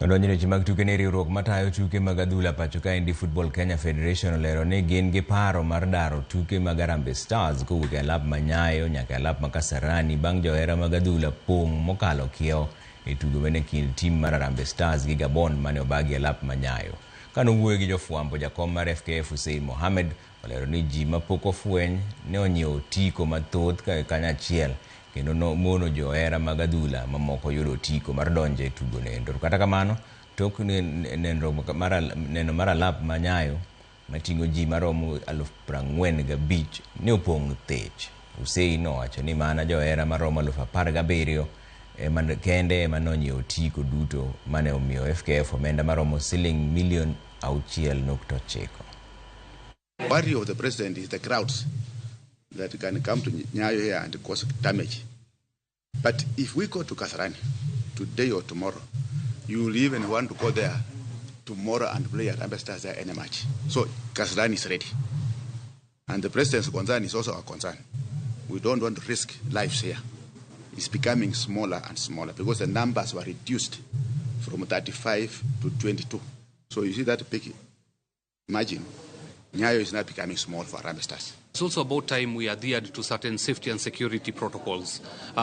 Odonjo e weche mag tuke ni riwruok matayo tuke mag adhula pacho kaendi, Football Kenya Federation, olero ni gin gi paro mar daro tuke mag Harambee Stars kowuok e alap ma Nyayo nyaka e alap ma Kasarani bang' johera mag adhula pong' mokalo kiewo e tugo mane kind tim mar Harambee Stars gi Gabon mane obagi e alap ma Nyayo. Kanowuoyo gi jofwambo, jakom mar FKF Hussein Mohamed olero ni ji mapok ofweny ne onyiewo otiko mathoth kanyachiel kendo nomono johera mag adhula mamoko yudo otiko mar donjo e tugo noendo. Kata kamano, tok neno mar alap ma Nyayo mating'o ji maromo 45,000 ne opong' thich. Hussein owacho ni mana johera maromo 17,000 ema kende ema nonyiewo otiko duto mane omiyo FKF omenda maromo siling milion 6.9. Worry of the president is the crowds that can come to Nyayo here and cause damage. But if we go to Kasarani today or tomorrow, you will even want to go there tomorrow and play Harambee Stars there any match. So Kasarani is ready. And the president's concern is also our concern. We don't want to risk lives here. It's becoming smaller and smaller because the numbers were reduced from 35 to 22. So you see that big margin. Nyayo is now becoming small for Harambee Stars. It's also about time we adhered to certain safety and security protocols.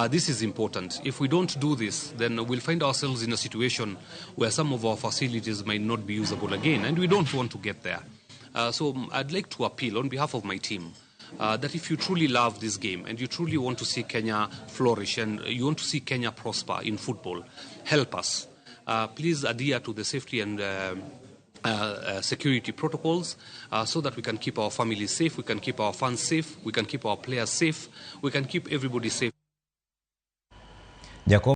This is important. If we don't do this, then we'll find ourselves in a situation where some of our facilities might not be usable again, and we don't want to get there. So I'd like to appeal on behalf of my team that if you truly love this game and you truly want to see Kenya flourish and you want to see Kenya prosper in football, help us. Please adhere to the safety and security protocols so that we can keep our families safe, we can keep our fans safe, we can keep our players safe, we can keep everybody safe. Jakom